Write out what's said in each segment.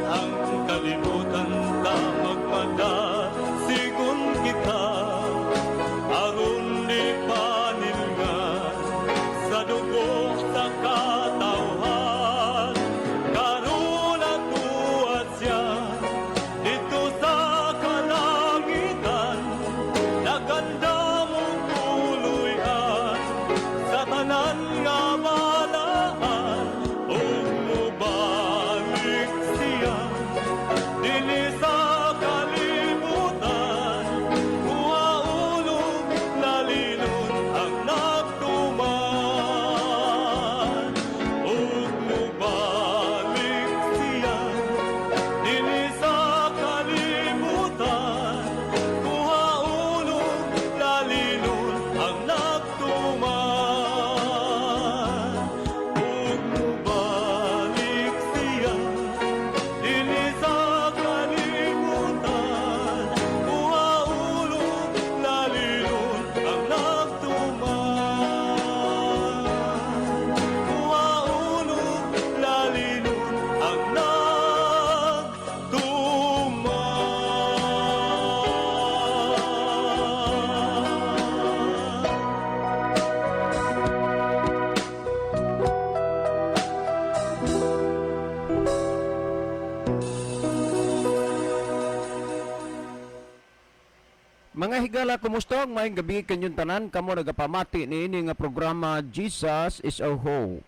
Ang kalibutan ta magmadasigon kita aron di panilngan sa dugo sa katawhan. Karon atuwa siya dito sa kalangitan, nagandam og puloy-an sa tanan nga balaan, ug mobalik siya dinhi sa kalibutan, kuhaon og lalinon ang nagtuman, ug mobalik siya dinhi sa kalibutan, kuhaon og lalinon ang nagtuman, ug mobalik siya dinhi sa kalibutan, kuhaon og lalinon ang nagtuman, kuhaon og lalinon ang nagtuman. Mga higala, kumusta? Maayong gabi kanyong tanan, kamo nagapamati niini nga programa, Jesus is Our Hope.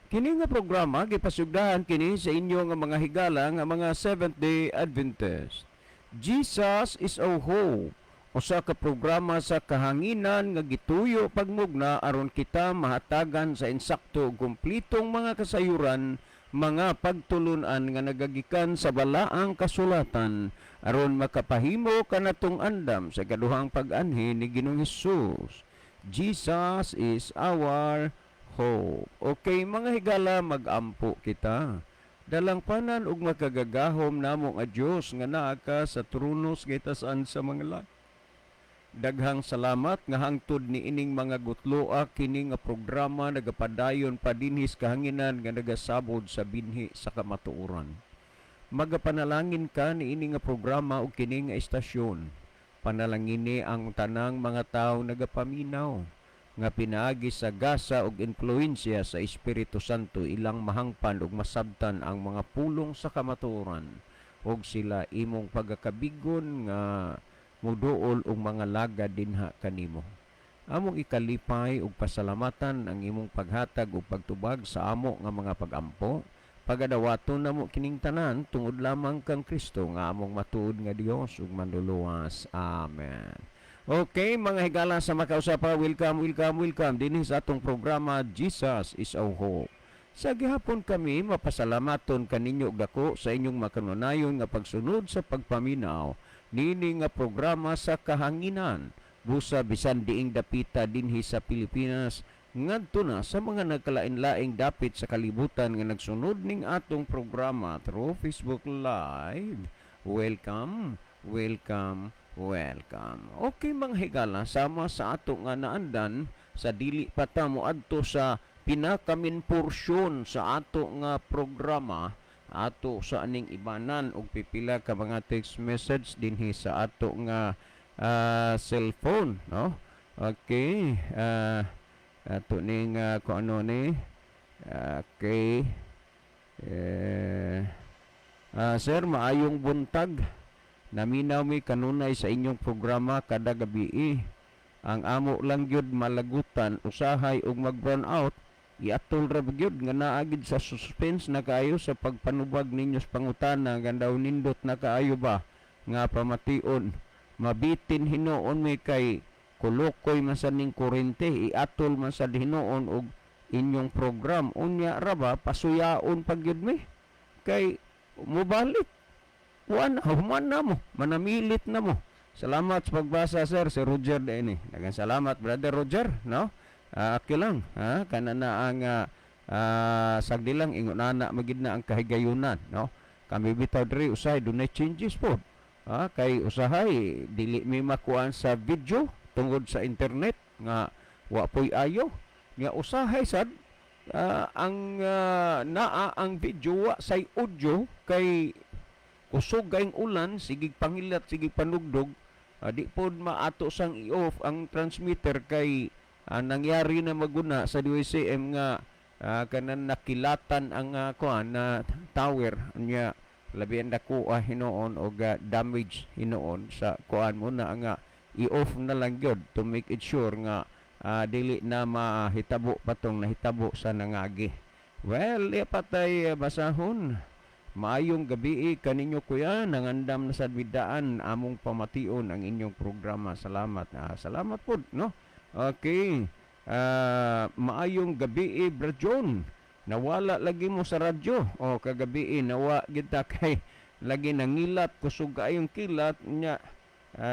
Kini nga programa gipasugdahan kini sa inyo nga mga higala nga mga Seventh-day Adventist. Jesus is Our Hope. Usa ka programa sa kahanginan nga gituyo pagmugna aron kita mahatagan sa insakto ug kumplitong mga kasayuran, mga pagtulunan nga nagagikan sa balaang kasulatan aron makapahimo kanatong andam sa kaduhang pag-anhi ni Ginoong Hesus. Jesus is our hope. Okay, mga higala, magampo kita. Dalangpanan ug makagagahom namo nga Dios nga naa ka sa trono sa gitasan sa mga langit. Daghang salamat nga hangtod ni ining mga gutloa kini nga programa nagapadayon pa dinhi sa kahanginan nga nagasabod sa binhi sa kamatuoran. Magapanalangin ka ni ini nga programa ug kini nga estasyon. Panalangini ang tanang mga tawo nagapaminaw nga pinaagi sa gasa ug influensya sa Espiritu Santo ilang mahangpan ug masabtan ang mga pulong sa kamatuoran ug sila imong pagakabigon nga muduol og mga laga dinha kanimo. Among ikalipay ug pasalamatan ang imong paghatag ug pagtubag sa amo nga mga pagampo. Pagadawaton namo kining tanan tungod lamang kang Kristo nga among matuod nga Dios ug manluluwas. Amen. Okay, mga higala sa makausapa, welcome, welcome, welcome dinhi sa atong programa, Jesus is Our Hope. Sa gihapon kami mapasalamaton kaninyo og dako sa inyong makanunayon nga pagsunod sa pagpaminaw niini nga programa sa kahanginan, busa bisan diing dapita dinhi sa Pilipinas ngadto na sa mga nagkalain-laing dapit sa kalibutan nga nagsunod ning atong programa through Facebook Live. Welcome, welcome, welcome. Okay, mga higala, sama sa ato nga naandan, sa dili pa ta moadto sa pinaka-main porsyon sa ato nga programa, ato sa aning ibanan og pipila ka mga text message dinhi sa ato nga cellphone, no? Okay, ato ning kung ano ni. Okay, eh, sir, maayong buntag. Naminaw mi kanunay sa inyong programa kada gabi. Ang amo lang gyud malagutan usahay og mag brown out, iatol ra ba gyud nga naa gid sa suspense na kaayo sa pagpanubag ninyo sa pangutana nga daw nindot na kaayo ba nga pamation. Mabitin hinuon mi kay kulukoy man sa ning kurente, iatol man sad hinuon og inyong program. Unya ra ba pasuyaon pag gyud mi kay mobalik wa na, human na mo, manamilit na mo. Salamat sa pagbasa, sir. Si Roger din eh. Daghang salamat, Brother Roger, no? Okay lang, ha? Kana na ang sagdi lang ingon na magid na ang kahigayunan, no? Kami bitaw diri usahay dunay changes po. Kay usahay dili mi makuan sa video tungod sa internet nga wa poy ayo. Nga usahay sad ang naa ang video, wa say audio kay Kusog kayong ulan, sigig pangilat, sigig panugdog, di pod maato sang i-off ang transmitter kay nangyari na maguna sa DYCM nga kanan nakilatan ang kuan na tower nya, labi ang dako hinuon og damage hinuon sa kuan mo na nga i-off na lang gyud to make it sure nga dili na mahitabo patong nahitabo sa nangagi. Well, patay basahon. Maayong gabi kaninyo, kuya, nangandam na sa bidaan among pamation ang inyong programa. Salamat. Salamat pod, no. Okay. Maayong gabi, Bro John. Nawala lagi mo sa radyo. O kagabi nawa kita kay lagi nangilat, kusog kaayong kilat nya.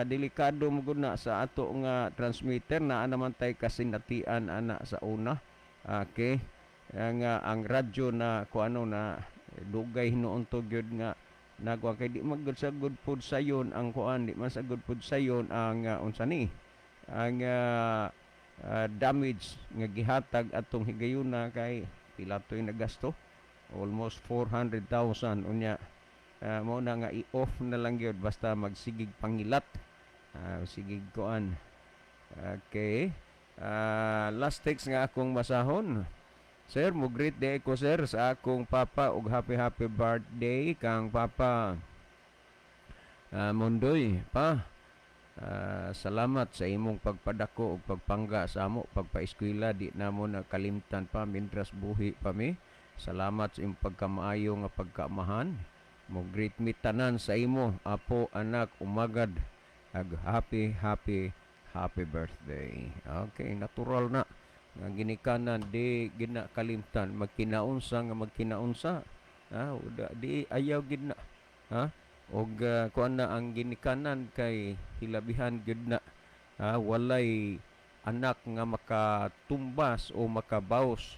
Delikado mo gud na sa ato nga transmitter na naman tay kasinatian ana sa una. Okay. Ang radyo na ku ano na dugay hinuon to gyud nga nagwa kay di man gud sa good food sayon ang kuan, di man sa good food sayon ang unsa ni ang damage nga gihatag atong higayuna kay pila to'y nagasto, almost 400,000. Unya mao na nga i-off na lang gyud basta magsigig pangilat, sigig kuan. Okay, last text nga akong basahon. Sir, mo greet day ko, sir, sa akong papa ug happy happy birthday kang Papa Mondoy pa. Salamat sa imong pagpadako ug pagpangga sa amo, pagpaeskwela, di namo na kalimtan pa mintras buhi pa mi. Salamat sa imong pagkamaayo nga pagkaamahan. Mo greet mi tanan sa imo, apo, anak, umagad. Ag happy happy happy birthday. Okay, natural na nga ginikanan di gina kalimtan magkinaunsa nga magkinaunsa. Uda, di ayaw gid na. Ha? Og kuan na ang ginikanan kay hilabihan gyud na. Walay anak nga makatumbas o makabaws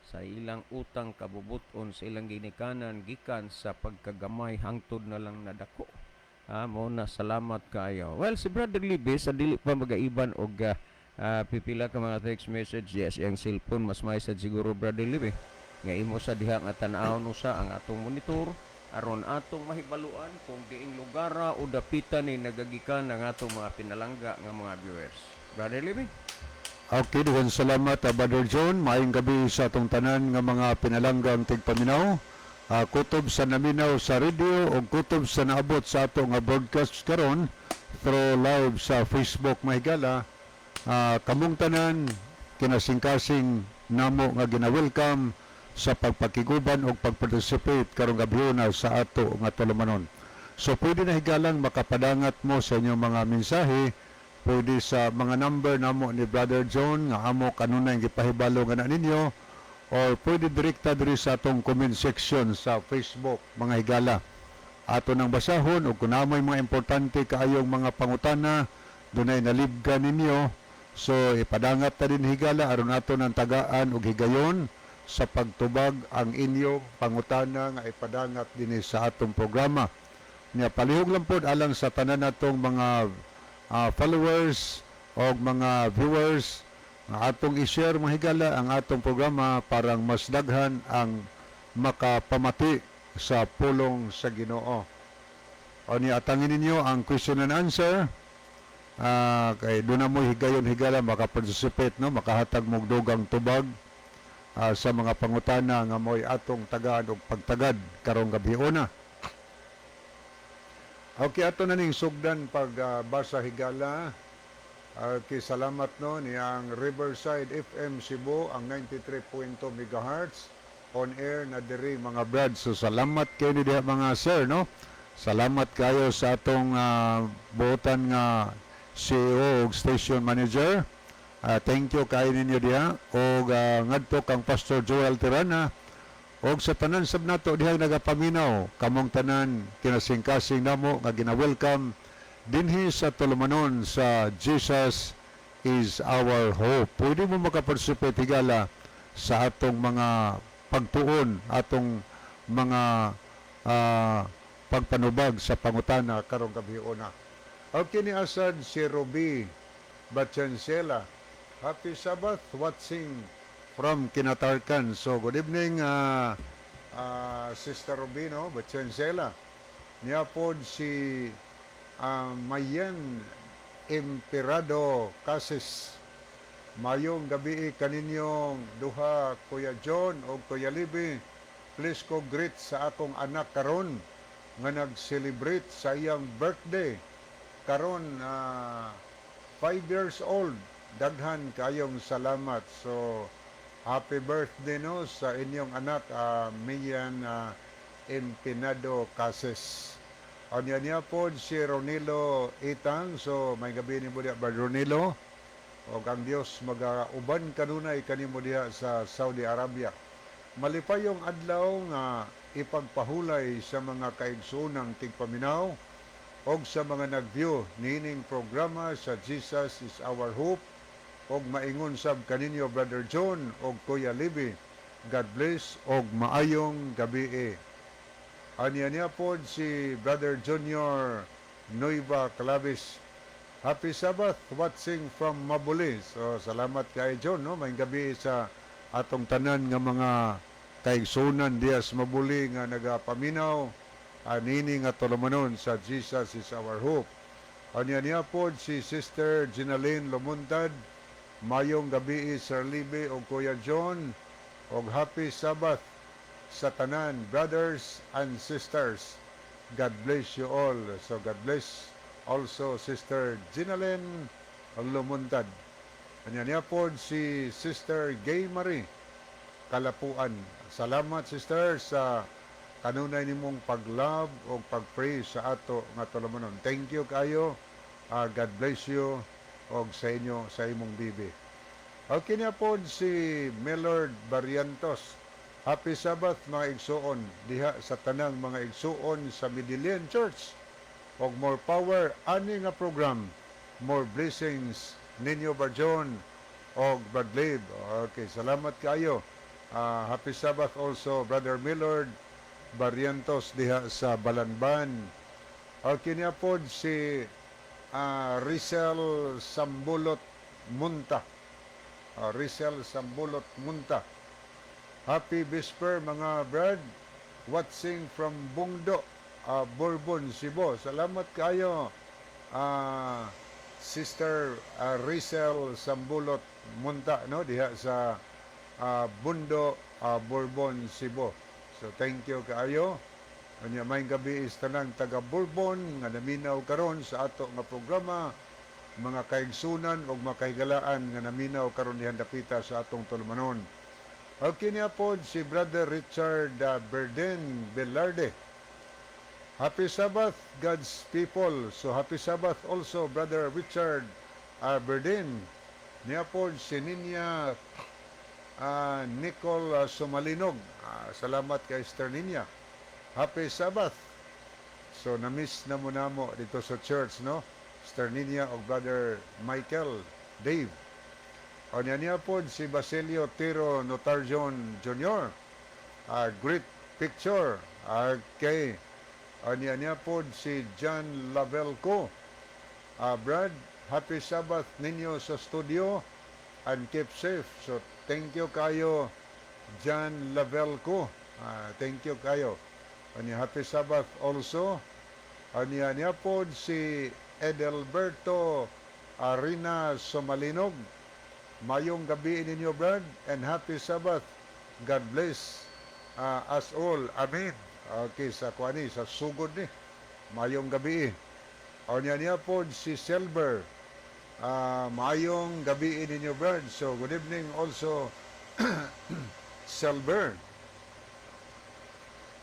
sa ilang utang kabubuton sa ilang ginikanan gikan sa pagkagamay hangtod na lang nadako. Mao na, salamat kaayo. Well, si Brother Libby sa dili pa magaiban og pipila ka mga text message, yes, iyang cellphone mas may sad siguro, Brother Libby. Nga imo sa diha nga tan-awon usa ang atong monitor aron atong mahibaluan kung diing lugara o dapitan ni nagagikan ang atong mga pinalangga nga mga viewers. Brother Libby. Okay, dugang salamat, Brother John. Maayong gabi sa atong tanan nga mga pinalanggang tigpaminaw. Kutob sa naminaw sa radio o kutob sa naabot sa ato nga broadcast karon through live sa Facebook, mahigala. Kamong tanan kinasingkasing namo nga gina-welcome sa pagpakiguban o pagparticipate karong gabi na sa ato nga tulumanon. So pwede na higalang makapadangat mo sa inyong mga mensahe, pwede sa mga number namo ni Brother John nga amo kanunay gipahibalo nga na ninyo or pwede direkta diri sa atong comment section sa Facebook, mga higala. Ato nang basahon o kung namoy mga importante kaayong mga pangutana dunay nalibga ninyo, so ipadangat ta din higala aron ato nang tagaan og higayon sa pagtubag ang inyong pangutana nga ipadangat dinhi sa atong programa. Nya palihog lang pod alang sa tanan natong mga followers o mga viewers nga atong i-share, mga higala, ang atong programa parang mas daghan ang makapamati sa pulong sa Ginoo. O ni atangin ninyo ang question and answer kay doon na mo higayon higala makaparticipate, no, makahatag mo og dugang tubag sa mga pangutana nga mo'y atong tagaan og pagtagad karong gabi una. Okay, ato na ning sugdan pag basa higala. Okay, salamat no ni ang Riverside FM Cebu, ang 93.2 MHz on air na diri, mga brad. So salamat kayo ni diha, mga sir, no. Salamat kayo sa atong buotan nga CEO ug station manager. Thank you kayo ninyo diha og ngadto kang Pastor Joel Tirana og sa tanan sab nato diha nagapaminaw, kamong tanan kinasingkasing namo nga gina-welcome dinhi sa tulumanon sa Jesus is Our Hope. Pwede mo makaparticipate higala sa atong mga pagtuon, atong mga pagpanubag sa pangutana karong gabi una. Okay ni Asad si Ruby Bachancela. Happy Sabbath, watching from Kinatarkan. So good evening, Sister Rubino Bachancela. Niya pod si Mayen Emperado Cases. Mayong gabi kaninyong duha, Kuya John o Kuya Libby. Please ko greet sa akong anak karon nga nag-celebrate sa iyang birthday karon, 5 years old. Daghan kayong salamat. So happy birthday, no, sa inyong anak, Mian Empinado Cases. Anya niya po si Ronilo Itang. So maayong gabi nimo diha, Brother Ronilo. O ang Dios magauban kanunay kanimo diha sa Saudi Arabia. Malipayong adlaw nga ipagpahulay sa mga kaigsuonang tigpaminaw og sa mga nag-view niining programa sa Jesus Is Our Hope og maingon sab kaninyo, Brother John og Kuya Libby. God bless og maayong gabi. Anya niya pod si Brother Junior Nueva Clavis. Happy Sabbath, watching from Mabuli. So salamat kay John, no. Maayong gabi sa atong tanan nga mga kaigsunan diya sa Mabuli nga nagapaminaw anini nga tulumanon sa Jesus Is Our Hope. Anya niya pod si Sister Ginaline Lumuntad. Mayong gabi, Sir Libe o Kuya John, og happy Sabbath sa tanan, brothers and sisters. God bless you all. So God bless also, Sister Ginaline Lumuntad. Anya niya pod si Sister Gay Marie Kalapuan. Salamat, Sister, sa kanunay nimong pag-love o pag-pray sa ato nga tulumanon. Thank you kayo. God bless you og sa inyo, sa imong bibi. Okay niya po si Millard Barrientos. Happy Sabbath, mga igsuon, diha sa tanang mga igsuon sa Medellin Church. Og more power ani nga program. More blessings ninyo, Barjon og Brad Lib. Okay, salamat kayo. Happy Sabbath also, Brother Millard Barrientos diha sa Balanban. Okay niya po si Rizel Sambulot Munta. Rizel Sambulot Munta. Happy Vesper, mga brad. Watching from Bungdo, Bourbon, Cebu. Salamat kayo, Sister Rizel Sambulot Munta, no, diha sa Bundo, Bourbon, Cebu. So thank you kaayo. Anya maayong gabi is tanang taga Bourbon nga naminaw karon sa ato nga programa, mga kaigsunan ug makahigalaan nga naminaw karon diha dapita sa atong tulumanon. Okay niya po si Brother Richard Berden Velarde. Happy Sabbath, God's people. So happy Sabbath also, Brother Richard Berden. Niya po si Ninya Nicole Sumalinog. Salamat kay Sister Ninya. Happy Sabbath. So na-miss na mo namo dito sa church, no? Sister Ninya o Brother Michael Dave. O niya niya po si Basilio Tiro Notarjon Jr. Great picture. Okay. O niya niya po si John Lavelco. Brad, happy Sabbath ninyo sa studio and keep safe. So thank you kayo, John Lavelco. Thank you kayo. Ani happy Sabbath also. Anya niya po si Edelberto Arina Somalinog. Mayong gabi ninyo, Brad, and happy Sabbath. God bless us all. Amen. Okay, sa kuani, sa sugod ni. Mayong gabi. O niya niya po si Silver. Mayong gabi ninyo, Brad. So, good evening also, Silver.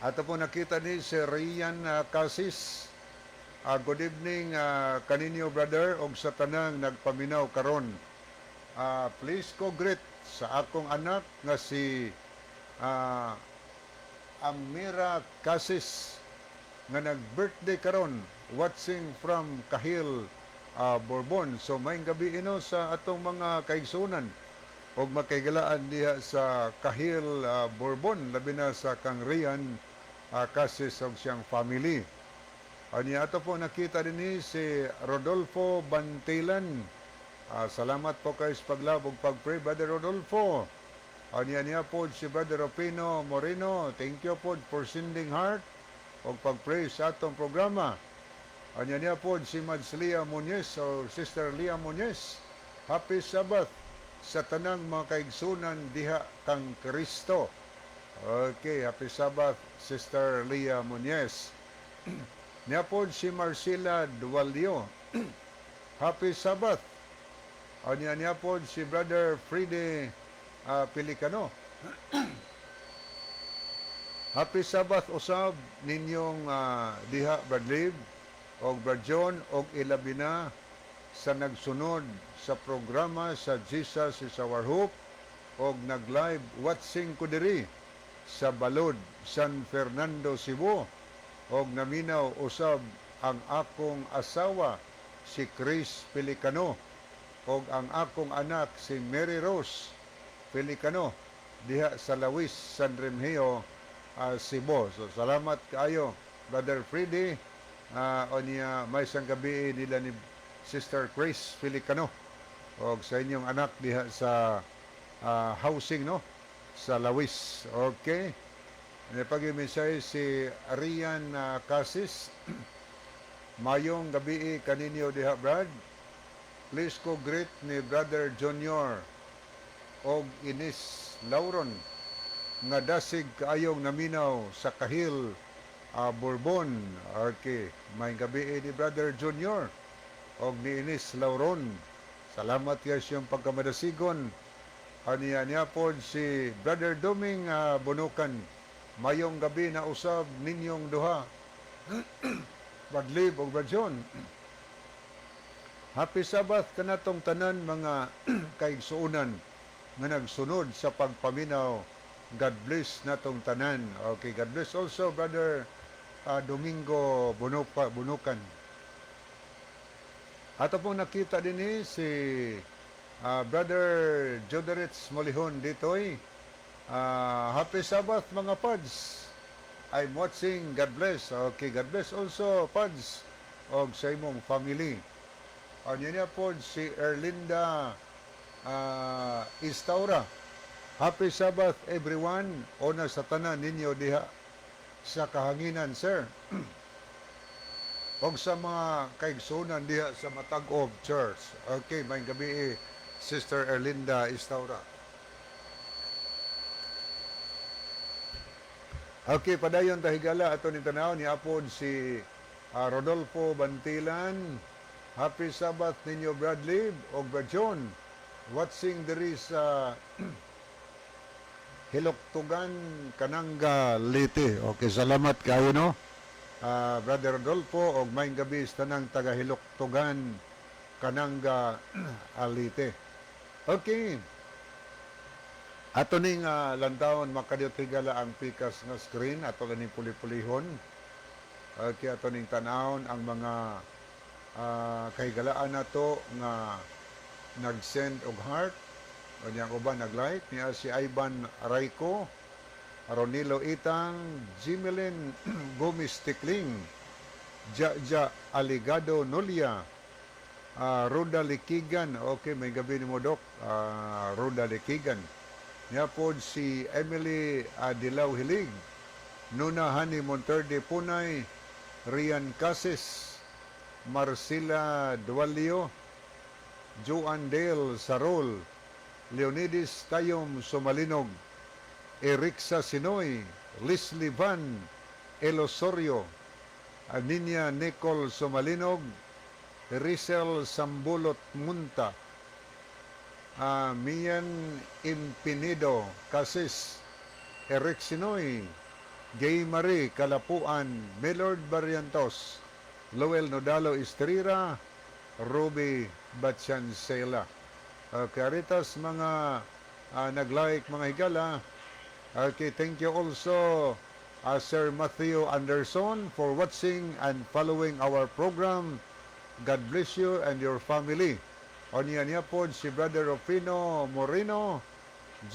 Ato po nakita ni si Rian Casis. Good evening kaninyo, brother, og sa tanang nagpaminaw karon. Please ko greet sa akong anak nga si Amira Casis nga nag-birthday karon, watching from Kahil, Bourbon. So maayong gabi ino sa atong mga kaigsunan og makaigalaan diha sa Kahil, Bourbon, labi na sa kang Rian Casis og siyang family. Anya ato po nakita din ni si Rodolfo Bantilan. Salamat po kay sa pag-love ug pag-pray, Brother Rodolfo. Anya niya po si Brother Opino Moreno. Thank you po for sending heart. Og pag-pray sa atong programa. Anya niya po si Mads Lia Muñez o Sister Lia Muñez. Happy Sabbath sa tanang mga kaigsunan diha kang Kristo. Okay, happy Sabbath, Sister Lia Muñez. Niya po si Marcela Dualio. Happy Sabbath. Anya niya po si Brother Fride Pelicano. Happy Sabbath usab ninyong diha, Brad Liv og Brad John, og ilabi na sa nagsunod sa programa sa Jesus Is Our Hope og nag-live watching ko diri sa Balod, San Fernando, Cebu, og naminaw usab ang akong asawa, si Chris Pelicano, og ang akong anak, si Mary Rose Pelicano, diha sa Lawis, San Remigio, Cebu. So salamat kaayo, Brother Freddy, unya may isang gabi nila ni Sister Chris Pelicano og sa inyong anak diha sa housing, no, sa Lawis. Okay. Pag mensahe si Rian Casis. Mayong gabi kaninyo diha, Brad. Please ko greet ni Brother Junior og Ines Lauron nga dasig kaayong naminaw sa Kahil, Bourbon. Okay, may gabi ni Brother Junior og ni Ines Lauron. Salamat kay siyang pagkamadasigon. Aniya niya po si Brother Doming Bunukan. Mayong gabi na usab ninyong duha, Brad Liv og Brad John. Happy Sabbath kanatong tanan mga kaigsuonan nga nagsunod sa pagpaminaw. God bless natong tanan. Okay, God bless also, Brother Domingo Bunupa, Bunukan. Ato pong nakita din eh, si Brother Joderits Molihon ditoy. Happy Sabbath, mga pads. I'm watching. God bless. Okay, God bless also, pads, og sa imong family. Ano niya po si Erlinda Istaura. Happy Sabbath, everyone. Una sa tanan ninyo diha sa kahanginan, sir, og sa mga kaigsunan diha sa Matag-ob Church. Okay, may gabi eh, Sister Erlinda Istaura. Okay, padayon ta, higala, ato ni tanaw ni apod si Rodolfo Bantilan. Happy Sabbath ninyo, Bradley og Brad John. Watching diri sa Hiloktugan, Kananga, Leyte. Okay, salamat kayo, no, Brother Rodolfo og maayong gabi sa tanang taga Hiloktugan, Kananga, Leyte. Okay. Ato ning lantawon, makadiyot, higala, ang pikas nga screen ato ning puli-pulihon. Okay, ato ning tanawon ang mga kahigalaan nato nga nag-send og heart o niyang uban nag-like niya si Ivan Rayco, Ronilo Itang, Jimelin Gomez Tikling, Jaja Aligado Nolia, Roda Likigan. Okay, may gabi ni mo, Dok. Roda Likigan. Niya po si Emily Adilaw Hilig, Nuna Hani Monterde Punay, Rian Cases, Marcela Dualio, Joan Dale Sarol, Leonides Tayom Sumalinog, Erixa Sinoy, Leslie Van Elosorio, Aninia Nicole Sumalinog, Rizel Sambulot Munta, Mian Impinido Casis, Eric Sinoy, Gay Marie Kalapuan, Milord Barrientos, Lowell Nodalo Estrera, Ruby Bachancela. Okay, aritas mga nag-like, mga higala. Okay, thank you also, Sir Matthew Anderson, for watching and following our program. God bless you and your family. Onya niya po si Brother Rufino Moreno,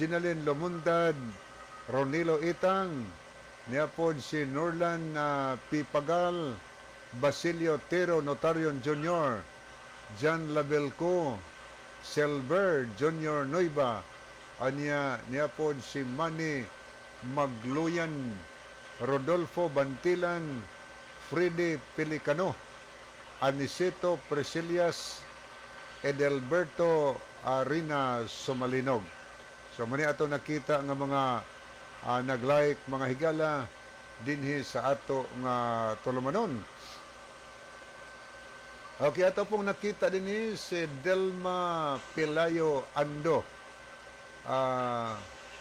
Ginalyn Lumundad, Ronilo Itang, niya po si Norlan Pipagal, Basilio Tero Notarion Jr., John Labelco, Silver Junior Noiba, anya niya po si Manny Magluyan, Rodolfo Bantilan, Freddy Pelicano, Aniceto Presilias, Edelberto Arina Sumalinog. So mao ni ato nakita nga mga nag-like, mga higala, dinhi sa ato nga tulumanon. Okay, ato pong nakita dinhi si Delma Pelayo Ando.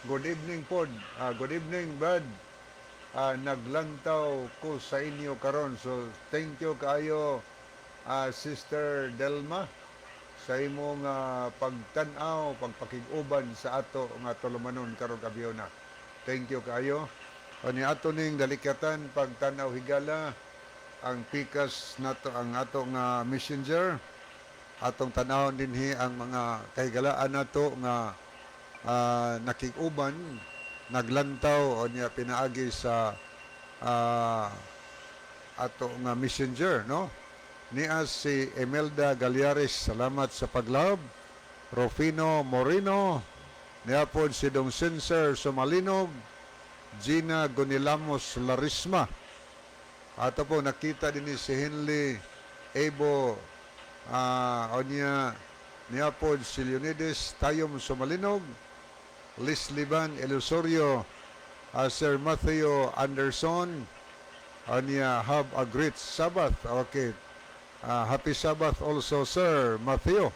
Good evening po. Good evening, Brad. Naglantaw ko sa inyo karon. So thank you kaayo, Sister Delma, sa imong pagtan-aw, pagpakig-uban sa ato nga tulumanon karong gabhiona. Thank you kaayo. Ani ato ning dalikyatan pagtan-aw, higala, ang pikas nato, ang ato nga messenger. Atong tanawon dinhi ang mga kahigalaan nato nga nakig-uban, naglantaw o niya pinaagi sa ato nga messenger, no? Niya si Imelda Galiares, salamat sa pag-love. Rufino Moreno, niya pod si Dong Senser Sumalinog, Gina Gonilamos Larisma. Ato po nakita din ni si Henley Ebo, onya niya po si Leonides Tayom Sumalinog, Liz Liban Elusorio, Sir Matthew Anderson, onya have a great Sabbath. Okay. Happy Sabbath also, Sir Matthew.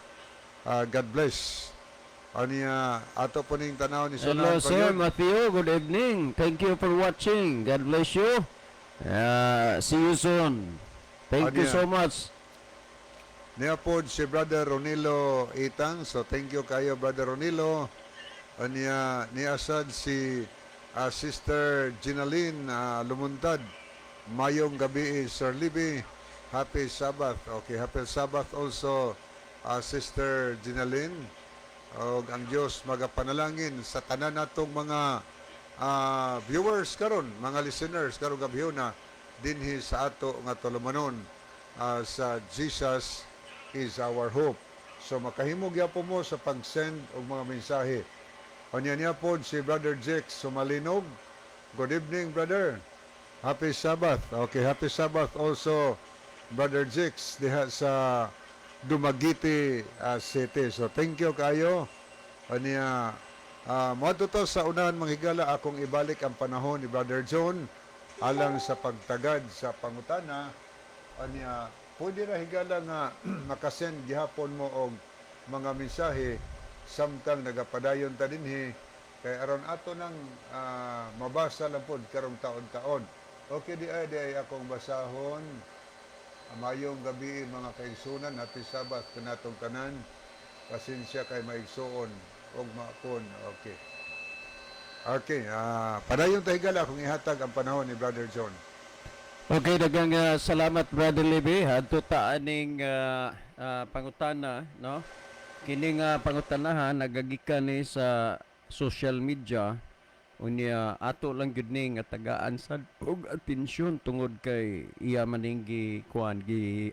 God bless. Onya ato po ning tanaw ni Hello, Sunan Sir Pagyon. Matthew. Good evening. Thank you for watching. God bless you. See you soon. Thank you Anya. so much. Niya po si Brother Ronilo Itang. So thank you kayo, Brother Ronilo. Anya niya sad si Sister Ginaline Lumuntad. Mayong gabi, Sir Libby. Happy Sabbath. Okay, happy Sabbath also, Sister Ginaline. Og ang Dios magapanalangin sa tanan natong mga viewers karon, mga listeners karong gabhiona dinhi sa ato nga tulumanon sa Jesus is Our Hope. So makahimo gyapon mo sa pag-send og mga mensahe. Unya niya po si Brother Jack Sumalinog. Good evening, brother. Happy Sabbath. Okay, happy Sabbath also, Brother Jix, diha sa Dumaguete City. So thank you kayo. Anya moadto to sa unahan, mga higala, akong ibalik ang panahon ni Brother John alang sa pagtagad sa pangutana. Anya pwede ra, higala, nga makasend gihapon mo og mga mensahe samtang nagapadayon ta dinhi kay aron ato nang mabasa lang pod karong taon-taon. Okay, di ay akong basahon. Mayong gabi, mga kaigsunan, happy Sabbath kanatong tanan. Pasensya kay maigsuon og maapon. Okay. Okay, padayon ta, higala, kung ihatag ang panahon ni Brother John. Okay, daghang salamat, Brother Libby. Adto ta aning pangutana, no? Kini nga pangutanahan nagagikan ni sa social media. Unya ato lang gyud ni nga tagaan sad og atensyon tungod kay iya maning gi kuan gi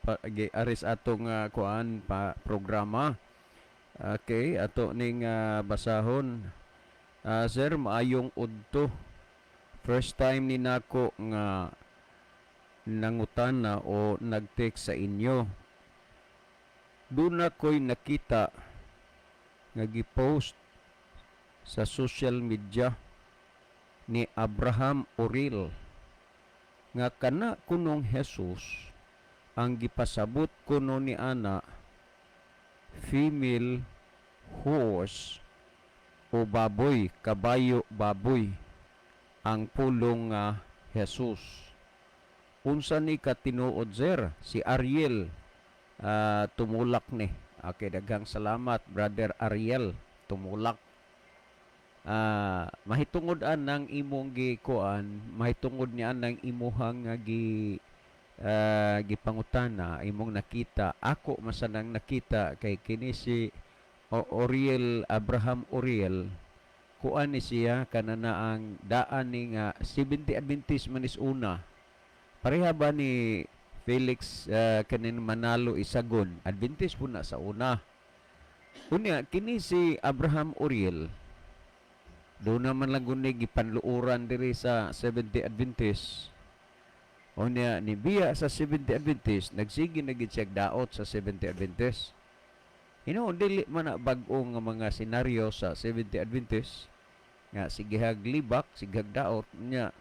pa, gi aris atong kuan pa programa. Okay, ato ning basahon. Sir, maayong udto. First time ni nako nga nangutana o nag-text sa inyo. Doon na ko'y nakita nga gi-post sa social media ni Abraham Oril nga kana kunong Jesus ang gipasabot kuno ni ana female horse o baboy, kabayo, baboy ang pulong nga Jesus. Unsa ni katinuod, sir? Si Ariel tumulak ni. Okay, daghang salamat, Brother Ariel Tumulak. Mahitungod anang imong gikuan, mahitungod niya anang imuhang nga gi gipangutana, imong nakita. Ako masanang nakita kay kini si Oriel, Abraham Oriel, kuan ni siya kanana ang daan ni nga 70 Adventist man is una. Pareha ba ni Felix kanin Manalo Isagon, Adventist po na sa una. Unya kini si Abraham Oriel. Doon naman lang guni gipanluoran diri sa Seventh-day Adventist. O niya, ni biya sa Seventh-day Adventist, nagsige na gid siya daot sa Seventh-day Adventist. Hinuon dili man na bag-o nga mga senaryo sa Seventh-day Adventist nga sigehag libak, sigehag daot nya.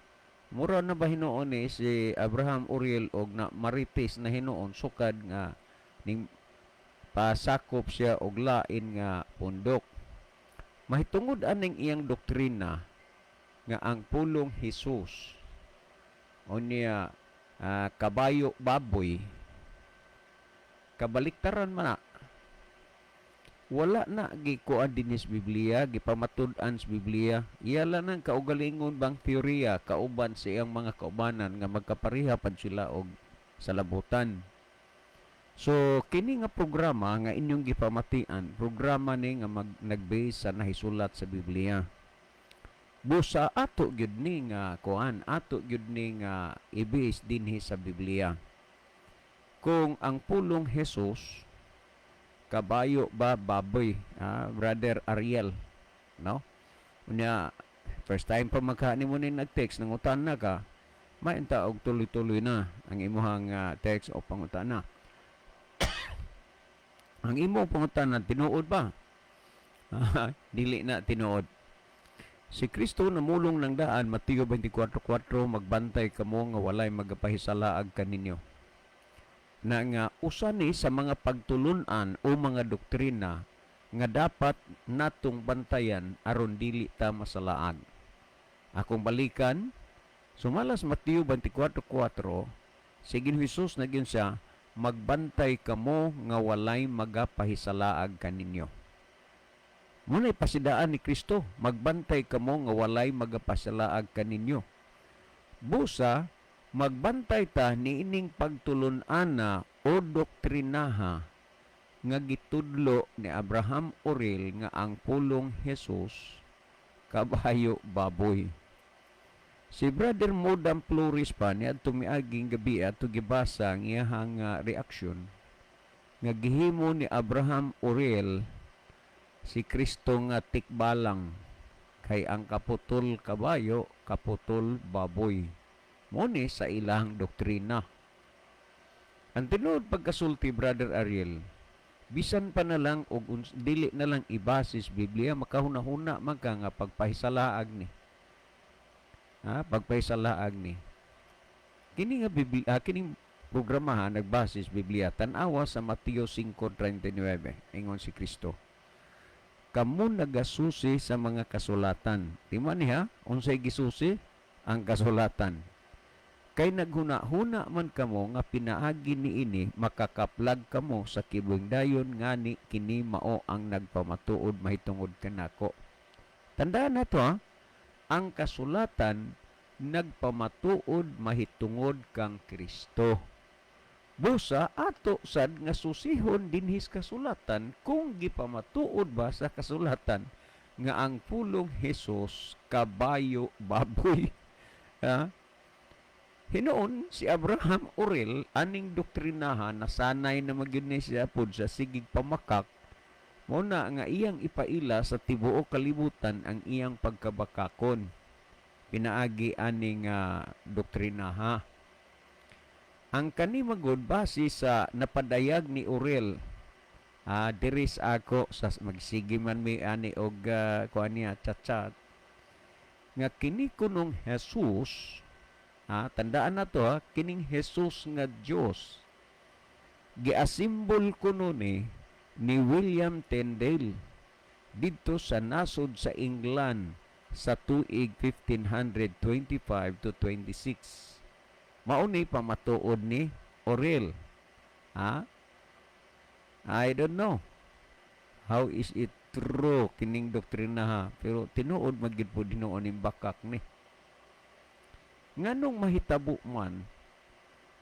Mura na ba hinuon ni si Abraham Uriel og na marites na hinuon sukad nga ning pasakop siya og lain nga pundok. Mahitungod aning iyang doktrina nga ang pulong Hesus unya kabayo, baboy, kabaliktaran man na. Wala na gikuan dinhi sa Biblia, gipamatud-an sa Biblia. Iya lang ang kaugalingon bang teorya kauban sa iyang mga kaubanan nga magkapareha pad sila og salabutan. So kini nga programa nga inyong gipamatian, programa ni nga nag-base sa nahisulat sa Biblia. Busa ato gyud ni nga kuan, ato gyud ni nga i-base dinhi sa Biblia. Kung ang pulong Jesus kabayo ba, baboy, Brother Ariel, no? Unya first time pa magka nimo ni nag-text, nangutan na ka, mainta og tuloy-tuloy na ang imuhang text o pangutana. Ang imong pangutana, tinuod ba? Dili na tinuod. Si Kristo namulong ng daan, Mateo 24:4, "Magbantay kamo nga walay magapahisalaag kaninyo." Na nga usa ni sa mga pagtulunan o mga doktrina nga dapat natong bantayan aron dili ta masalaag. Akong balikan, sumalas Mateo 24:4, sige Jesus na gyud siya, "Magbantay kamo nga walay magapahisalaag kaninyo." Muna'y pasidaan ni Kristo, "Magbantay kamo nga walay magapasalaag kaninyo." Busa, magbantay ta niining pagtulun-ana o doktrinaha nga gitudlo ni Abraham Orel nga ang pulong Jesus kabayo, baboy. Si Brother Modam Flores pa niadto miaging gabi ato gibasa ang iyahang reaksyon nga gihimo ni Abraham Orel si Kristo nga tikbalang kay ang kaputol kabayo, kaputol baboy. Mo ni sa ilang doktrina. Ang tinuod pagkasulti, Brother Ariel, bisan pa na lang og dili na lang ibasis Biblia, makahuna-huna man ka nga pagpahisalaag ni. Ha, pagpahisalaag ni. Kini nga Biblia, kining programa ha, nagbasis Biblia. Tan-awa sa Mateo 5:39. Ingon si Kristo, "Kamo nagasusi sa mga kasulatan." Tima niya, unsay gisusi? Ang kasulatan. "Kay naghuna-huna man kamo nga pinaagi niini makakaplag kamo sa kibuying dayon, ngani kini mao ang nagpamatuod mahitungod kanako." Tandaan na to ha, ang kasulatan nagpamatuod mahitungod kang Kristo. Busa ato sad nga susihon dinhi sa kasulatan kung gipamatuod ba sa kasulatan nga ang pulong Hesus kabayo, baboy. Ha? Hinuon si Abraham Orel aning doktrinahan nasanay na magyud ni siya pod sa sigig pamakak mo na nga iyang ipaila sa tibuok kalibutan ang iyang pagkabakakon pinaagi aning doktrinaha. Ang kani magod base sa napadayag ni Orel diri sa ako sa magsige man mi ani og kuan niya chat-chat nga kini kunong Jesus, tandaan na to ha, kining Jesus nga Dios giasimbol kuno ni William Tyndale didto sa nasod sa England sa tuig 1525 to 26. Mao ni pamatuod ni Orel. Ha? I don't know. How is it true kining doktrina ha? Pero tinuod magyud po dinuon ning bakak ni. Nganong mahitabo man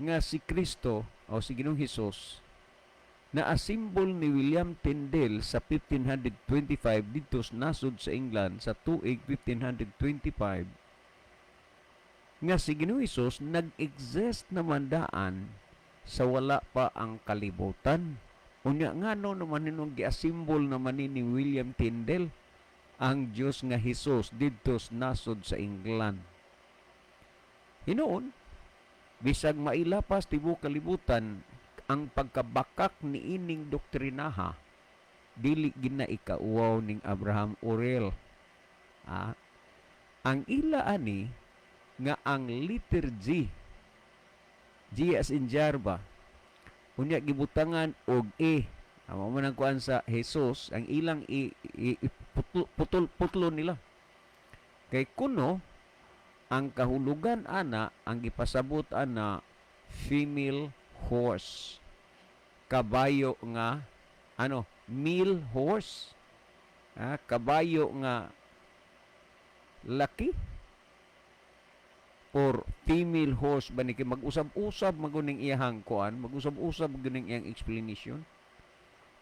nga si Kristo o si Ginoong Hesus na asimbol ni William Tyndale sa 1525 didto sa nasod sa England sa tuig 1525 nga si Ginoong Hesus nag-exist naman daan sa wala pa ang kalibutan? Unya ngano naman ninong giasimbol naman ni William Tyndale? Ang Dios nga Hesus didto sa nasod sa England. Hinuon, bisag mailapas tibuok kalibutan ang pagkabakak ni ining doktrinaha, dili gina ikauwaw ning Abraham Orel. Ang ila ani nga ang letter G, G as in Jarba, unya gibutangan og E. Amo man ang kuan sa Jesus, ang ilang i putlo, putol, putlo nila. Kay kuno ang kahulugan ana, ang gipasabot ana, female horse. Kabayo nga ano, male horse. Kabayo nga laki or female horse ba ni, kay mag-usab-usab maguning iyahang kuan, mag-usab-usab maguning iyang explanation.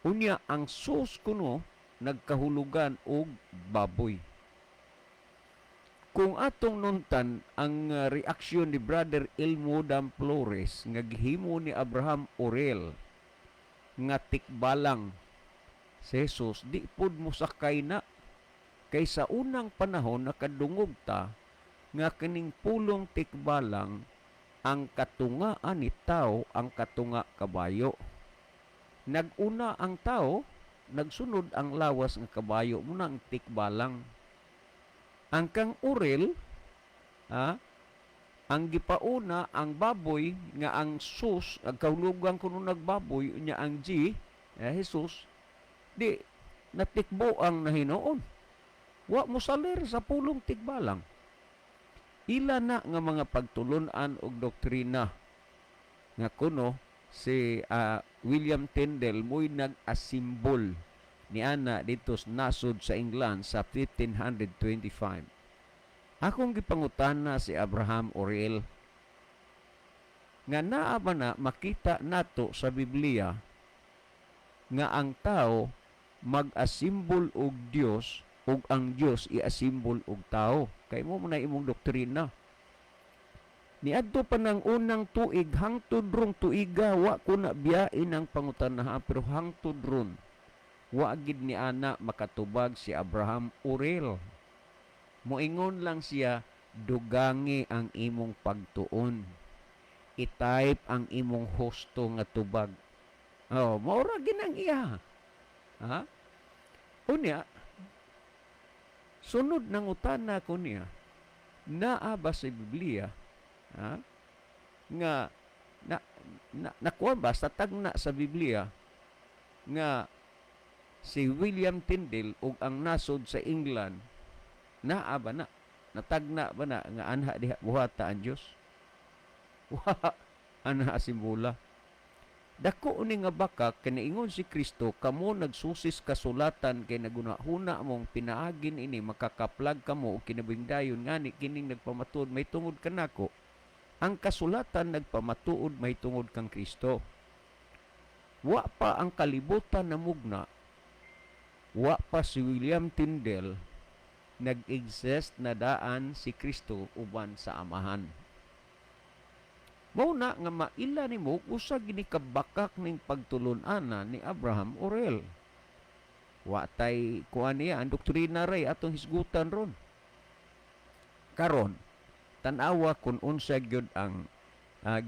Unya ang sus kuno nagkahulugan og baboy. Kung atong nuntan ang reaksyon ni Brother Elmo Dam Flores nga gihimo ni Abraham Orel nga tikbalang si Jesus, di pud mosakay na, kay sa unang panahon nakadungog ta nga kining pulong tikbalang, ang katunga ani tao, ang katunga kabayo. Naguna ang tao, nagsunod ang lawas ng kabayo muna ang tikbalang. Ang kang Orel, ang gipauna ang baboy nga ang sus, ang kahulugan kuno nagbaboy, unya ang G, Jesus, di natikbo ang nahinuon. Wa mo salir sa pulong tikbalang. Ila na nga mga pagtulunan og doktrina nga kuno si William Tyndale mo'y nag-asimbol ni ana dito sa nasod sa England sa 1525. Akong gipangutana si Abraham Orel nga naa ba na makita nato sa Biblia nga ang tao mag-asimbol og Dios ug ang Dios i-asimbol og tao, kay mo na imong doktrina. Niadto pa ng unang tuig hangtod rong tuiga, wa ko na biyain ang pangutanaha, pero hangtod ron wa gid ni ana makatubag si Abraham Orel. Moingon lang siya, "Dugangi ang imong pagtuon, i-type ang imong husto nga tubag." Oh, maura ginang iya ha. Unya sunod ng utana ko niya, naa ba sa Biblia, ha, nga na, na nakuha ba sa tagna sa Biblia nga si William Tyndale ug ang nasod sa England, naa ba na, natagna ba na nga anha diha buhata ang Dios? Wa anha simbola. Dako ni nga baka kaniingon si Kristo, "Kamo nagsusis kasulatan kay nagunahuna mong pinaagin ini makakaplag kamo og kinabuhing dayon, ngani kining nagpamatuod may tungod kanako." Ang kasulatan nagpamatuod may tungod kang Kristo. Wa pa ang kalibutan namugna, wa pa si William Tyndale, nag-exist na daan si Kristo uban sa Amahan. Mao na nga maila nimo usa gini kabakak ning pagtulon-ana ni Abraham Orel. Wa tay kuan niya, ang doktrina ray atong hisgutan ron. Karon, tan-awa kung unsa gyud ang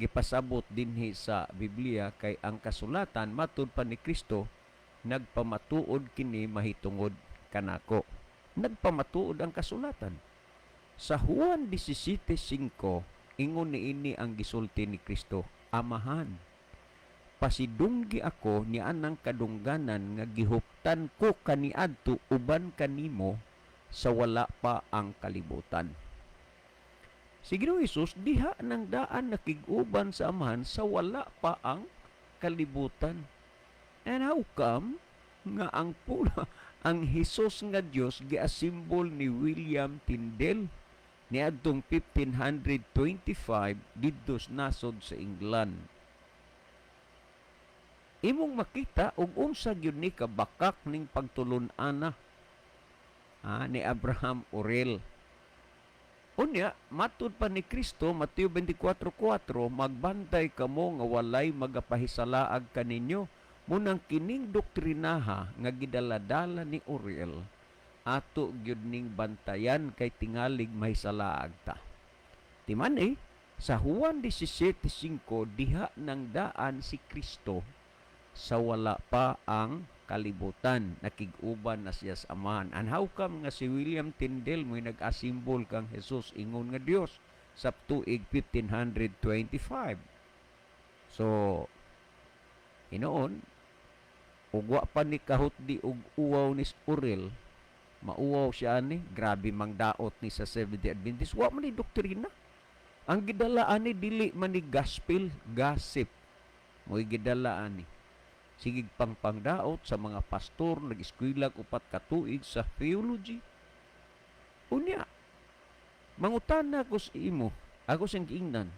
gipasabot dinhi sa Biblia, kay ang kasulatan, matud pa ni Kristo, nagpamatuod kini mahitungod kanako. Nagpamatuod ang kasulatan. Sa Juan 17:5, ingon niini ang gisulti ni Kristo, "Amahan, pasidunggi ako ni anang kadungganan nga gihuptan ko kaniadto uban kanimo sa wala pa ang kalibutan." Si Ginoong Hesus diha nang daan nakig-uban sa Amahan sa wala pa ang kalibutan. And how come nga ang pula ang Hesus nga Dios giasimbol ni William Tyndale niadtong 1525 didto sa nasod sa England? Imong makita og unsa gyud ni kabakak ning pagtulon-ana ni Abraham Orel. Unya, matud pa ni Kristo, Mateo 24:4, "Magbantay kamo nga walay magapahisalaag kaninyo." Munang kining doktrinaha nga gidaladala ni Orel, Ato gyud ning bantayan kay tingalig may salaag ta. Timan eh, sa Juan 17:5, diha nang daan si Kristo sa wala pa ang kalibutan, nakig-uban na siya sa Amahan. And how come nga si William Tyndale mo'y nag-asimbol kang Jesus ingon nga Dios sa tuig 1525? So hinoon ug wa pa ni kahutdi og uwaw ni Orel, mauwaw siya ani, grabe mang daot ni sa Seventh-day Adventist. Wa man ni doktrina ang gidala ani, dili man ni gospel, gossip mo'y gidala ani. Sige pang pangdaot sa mga pastor, nag-eskwela 4 ka tuig sa theology. Unya mangutana ko sa imo, ako siyang giingnan,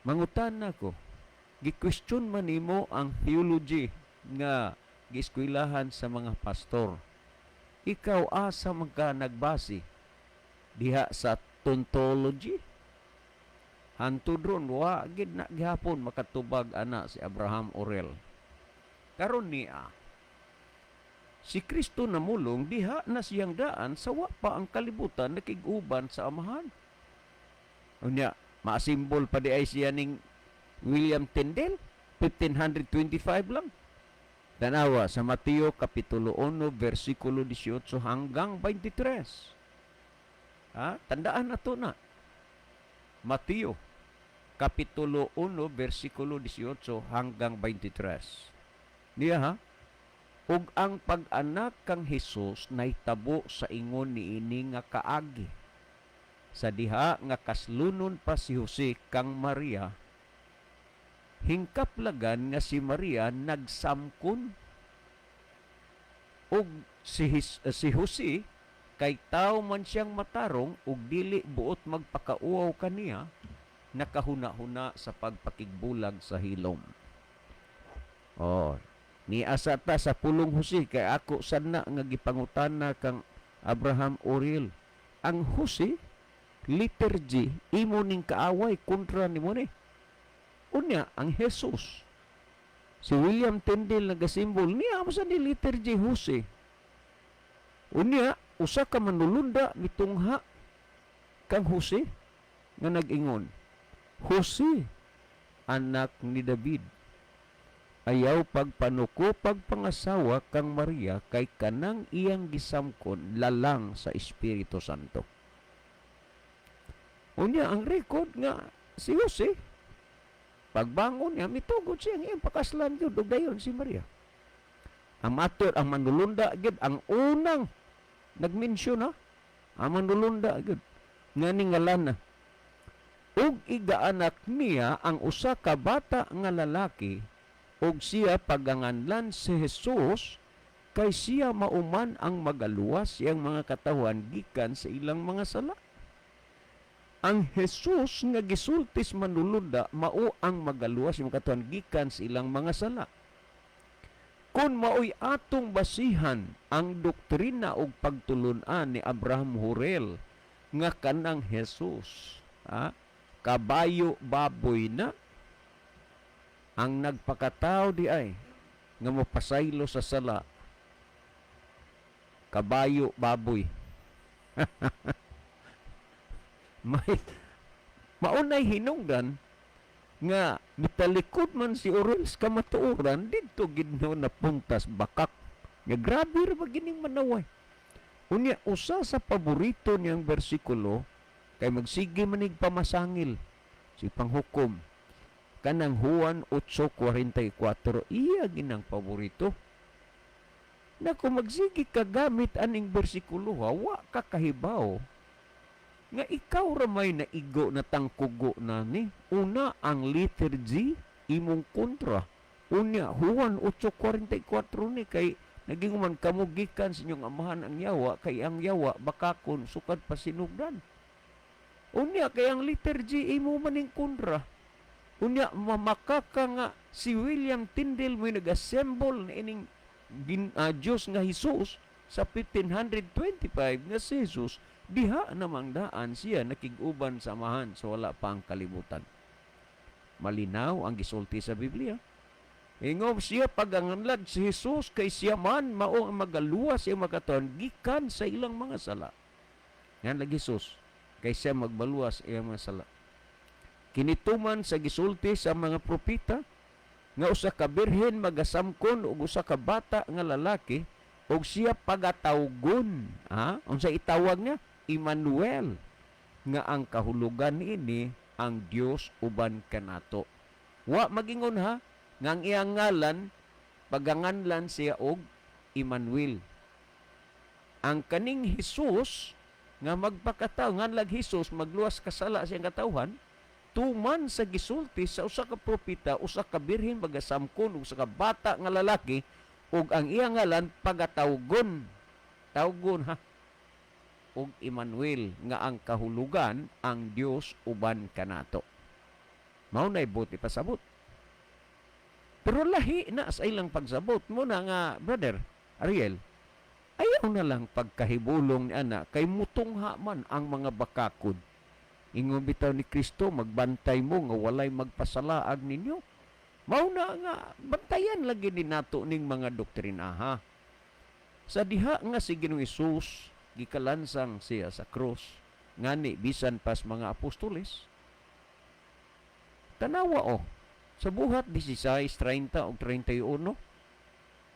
mangutana ko, gi-question man nimo ang theology nga gieskwelahan sa mga pastor? Ikaw, asa man ka nagbase diha sa tautology? Hantod ron, wa gid na gihapon makatubag ana si Abraham Orel. Karon niya, si Kristo namulong diha na siyang daan sa wa pa ang kalibutan, nakig-uban sa Amahan. Unya maasimbol pa di ay siya ning William Tyndale 1525 lang. Tanawa sa Mateo Kapitulo 1 versikulo 18 hanggang 23. Ha? Tandaan na to na. Mateo Kapitulo 1 versikulo 18 hanggang 23. Niya ha? Ug ang pag-anak kang Hesus nahitabo sa ingon niini nga kaagi. Sa diha nga kaslunon pa si Jose kang Maria, hingkaplagan nga si Maria nagsamkon ug si Jose kay tao man siyang matarong ug dili buot magpakauwaw kaniya, nakahuna-huna sa pagpakigbulag sa hilom. Oh, ni asa ta sa pulong Jose kay ako sana nga gipangutana kang Abraham Oriel. Ang Jose liturgy imo ning kaaway, kontra nimo ni. Unya ang Jesus, si William Tyndale nagasimbol niya mo sa ni liturgy Jose. Unya usa ka manulunda mitungha kang Jose nga nag-ingon, "Jose, anak ni David, ayaw pagpanuko pagpangasawa kang Maria kay kanang iyang gisamkon lalang sa Espiritu Santo." Unya ang record nga si Jose pagbangon niya mitugod siya ang iyang pakaslan gyud ug dayon si Maria. Ang matur ang manulunda gyud ang unang nagmensyon ha. Ang manulunda gyud nga ningalan na. Ug igaanak niya ang usa ka bata nga lalaki ug siya paganganlan si Jesus kay siya mauman ang magaluwas siyang mga katawhan gikan sa ilang mga sala. Ang Jesus nga gisultis manulunda mao ang magaluwas sa mga katawhan gikan sa ilang mga sala. Kung maoy atong basihan ang doktrina ug pagtulun-an ni Abraham Hurel nga kanang Jesus, ha, kabayo baboy na ang nagpakatao di ay nga mopasaylo sa sala, kabayo baboy. May maunay hinungdan nga mitalikod man si Orel sa kamatuoran didto gid no napuntas bakak nga grabe ra ba gining manaway. Unya usa sa paborito niyang bersikulo kay magsige manig pamasangil si panghukom kanang Juan 8:44, iya ginang paborito. Nako, magsige ka gamit aning bersikulo, wa ka kahibaw nga ikaw ra may naigo na tangkugo na ni. Una, ang letter G imong kontra. Unya Juan 8:44 ni kay naging man kamo gikan sa inyong amahan ang yawa kay ang yawa bakakon sukad pa sinugdan. Unya kay ang letter G imo maning kontra. Unya mamakaka nga si William Tyndale mo nag-assemble na ining Dios nga Jesus sa 1525 nga si Jesus diha namang daan siya nakig-uban sa Amahan sa wala pa ang kalibutan. Malinaw ang gisulti sa Biblia. Ingon siya paganganlad si Jesus kay siya man mao ang magaluwas sa iyang mga gikan sa ilang mga sala. Nganlag Jesus kay siya magbaluwas iyang mga sala. Kinituman sa gisulti sa mga propeta nga usa ka birhen magasamkon og usa ka bata nga lalaki og siya pagatawgon, ha? Unsa itawag niya? Emmanuel, nga ang kahulugan niini ang Dios uban kanato. Wa magingon ha nga ang iyang ngalan paganganlan siya og Emmanuel. Ang kaning Hesus nga magpakatao, nganlag Hesus magluwas kasala sa iyang katawhan, tuman sa gisulti sa usa ka propeta, usa ka birhen magasamkon og usa ka bata nga lalaki ug ang iyang ngalan pagatawgon, tawgon ha, og Emmanuel, nga ang kahulugan ang Dios uban kanato. Mao nay buot ipasabot. Pero lahi na sa ilang pagsabot mo na nga, Brother Ariel, ayaw na lang pagkahibulong ni ana kay mutungha man ang mga bakakod. Ingon bitaw ni Kristo, magbantay mo nga walay magpasalaag ninyo. Mao na nga bantayan lagi ni nato ning mga doktrina ha. Sa diha nga si Ginoong Hesus gikalansang siya sa krus, ngani bisan pas mga apostoles. Tanawa oh, sa Buhat 16:30 ug 31,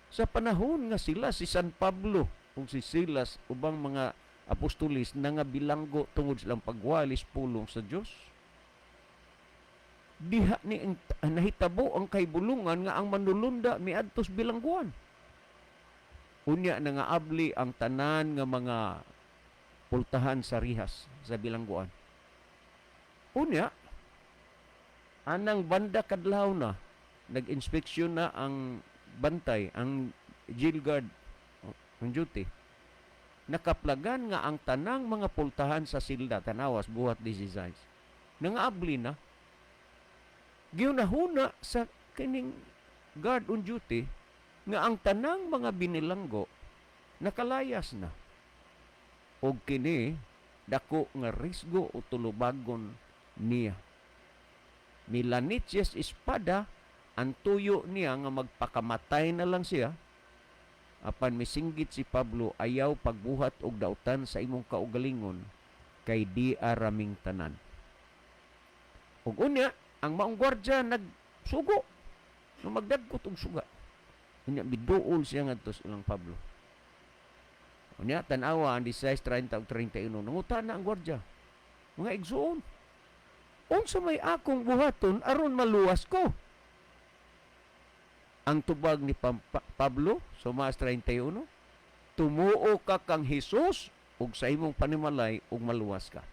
sa panahon nga sila si San Pablo ug si Silas ubang mga apostoles nangabilanggo tungod silang pagwalis pulong sa Dios, diha ni ang, nahitabo ang kahibulungan nga ang manulunda miadtos bilangguan. Unya nangaabli ang tanan nga mga pultahan sa rihas sa bilangguan. Unya anang banda kadlaw na nag-inspeksyon na ang bantay, ang jail guard on duty, nakaplagan nga ang tanang mga pultahan sa silda, tanawas Buhat 16, nangaabli na. Giunahuna sa kining guard on duty nga ang tanang mga binilanggo nakalayas na, og kini dako nga risgo o tulubagon niya. Milanit siya sa espada, ang tuyo niya nga magpakamatay na lang siya, apan misinggit si Pablo, "Ayaw pagbuhat og dautan sa imong kaugalingon kay di araming tanan." Ug unya ang maong gwardya nagsugo nga magdagkot og suga. Unya miduol siya ngadto sa ilang Pablo. Unya tan-awa ang 16:30 ug 31, nangutana ang gwardya, "Mga igsuon, unsa may akong buhaton aron maluwas ko?" Ang tubag ni Pablo, sumas 31, "Tumuo ka kang Hesus ug sa imong panimalay ug maluwas ka."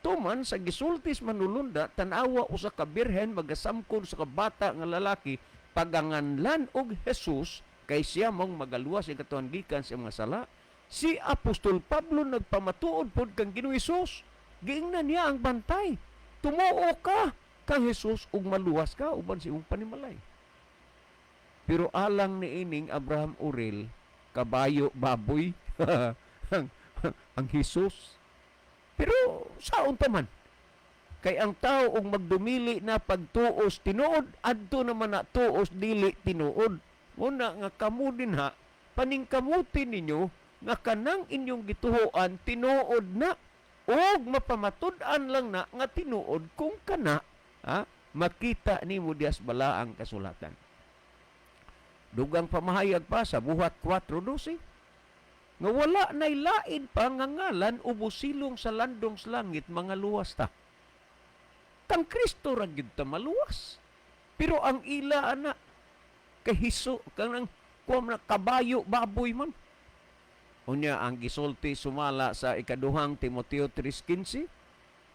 Tuman sa gisultis manulunda, tan-awa, usa ka birhen magasamkon sa bata nga lalaki, paganganlan og Jesus kay siya mong magaluwas sa katawhan gikan sa mga sala. Si Apostol Pablo nagpamatuod pod kang Ginoong Hesus. Giingnan niya ang bantay, "Tumuo ka kang Hesus ug maluwas ka uban sa imong panimalay." Pero alang ni ining Abraham Urel, kabayo baboy ang Hesus. Pero saon pa man? Kay ang tao og magdumili na pagtuos tinuod, adto naman na tuos dili tinuod. Muna nga kamo din ha, paningkamuti ninyo nga kanang inyong gituhoan tinuod na og mapamatud-an lang na nga tinuod kung kana ha, makita nimo dias balaang kasulatan. Dugang pamahayag pa sa Buhat 4:12 nga wala nay lain pa nga ngalan ubos silong sa landong sa langit mga luwas ta. Kang Kristo ra gyud ta maluwas. Pero ang ila ana kay Hesus kanang kuam na kabayo baboy man. Unya ang gisulti sumala sa ikaduhang Timoteo 3:15,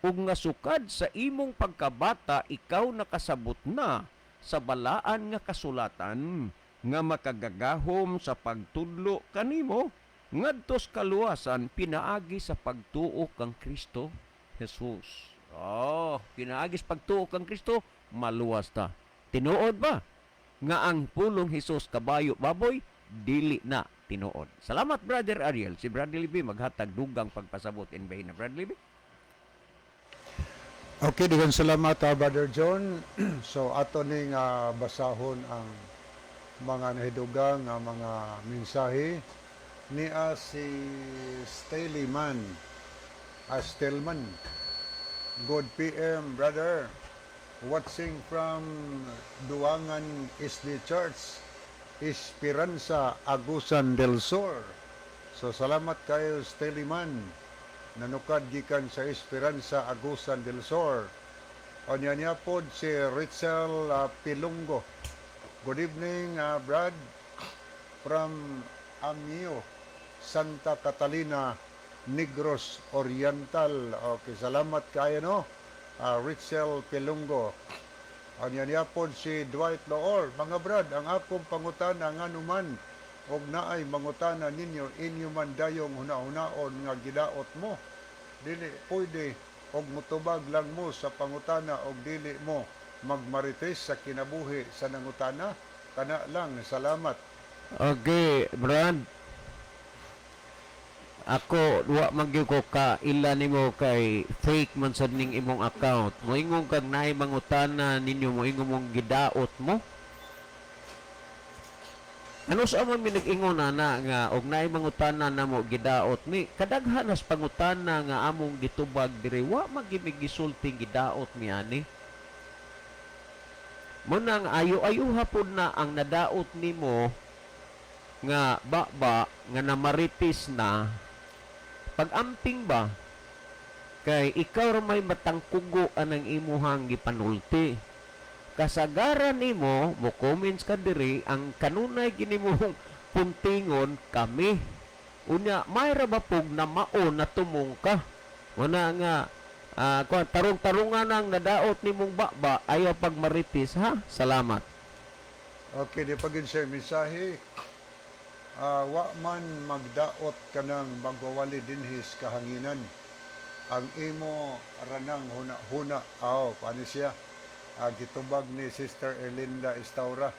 ug nga sukad sa imong pagkabata ikaw nakasabot na sa balaan nga kasulatan nga makagagahom sa pagtudlo kanimo ngadtos kaluwasan pinaagi sa pagtuo kang Kristo Jesus. Oh, pinaagi sa pagtuo kang Kristo, maluwas ta. Tinuod ba nga ang pulong Hesus kabayo baboy? Dili na tinuod. Salamat, Brother Ariel. Si Brother Libby maghatag dugang pagpasabot in na Brother Libby. Okay, daghang salamat, Brother John. So ato ning basahon ang mga nahidugang nga mga mensahe niya si Staley Man, Stelman. Good PM, brother. Watching from Duangan SD Church, Esperanza, Agusan del Sur. So salamat kayo, Staley Man. Nanukad gikan sa Esperanza, Agusan del Sur. Onya niya pod si Ritzel Pilunggo. Good evening, Brad, from Amio, Santa Catalina, Negros Oriental. Okay, salamat kayo, no? Ritzel Pilunggo. Anya niya pod si Dwight Loor. Mga brad, ang akong pangutana nga numan og naay mangutana ninyo, inyo man dayong hunahunaon nga gidaot mo. Dili pwede og mutubag lang mo sa pangutana og dili mo magmarites sa kinabuhi sa nangutana. Kana lang, salamat. Okay, Brad. Ako, wa man gyud ko ka ila nimo kay fake man sad ning imong account. Moingon kag naay mangutana ninyo, moingon mong gidaot mo. Ano sa amon mi nag-ingon ana nga og naay mangutana namo gidaot mi, kadaghan as pangutana nga among gitubag diri wa man gyud mi gisulting gidaot mi ani. Mo nang ayo-ayo pod na ang nadaot nimo nga baba nga namaritis na pag-amping ba kay ikaw ra may matangkugo anang imuhang gipanulti. Kasagaran nimo mo comments ka diri, ang kanunay gini mong puntingon kami. Unya may ra ba pug na mao na tumong ka? Wala nga kuan, tarong-tarungan ang nadaot nimong baba, ayaw pagmaritis, ha. Salamat. Okay, di pa gid siya mensahe. Wa man magdaot kanang magwawali dinhis kahanginan. Ang imo ranang huna-huna. Aw, paano siya? Gitubag ni Sister Erlinda Estaura.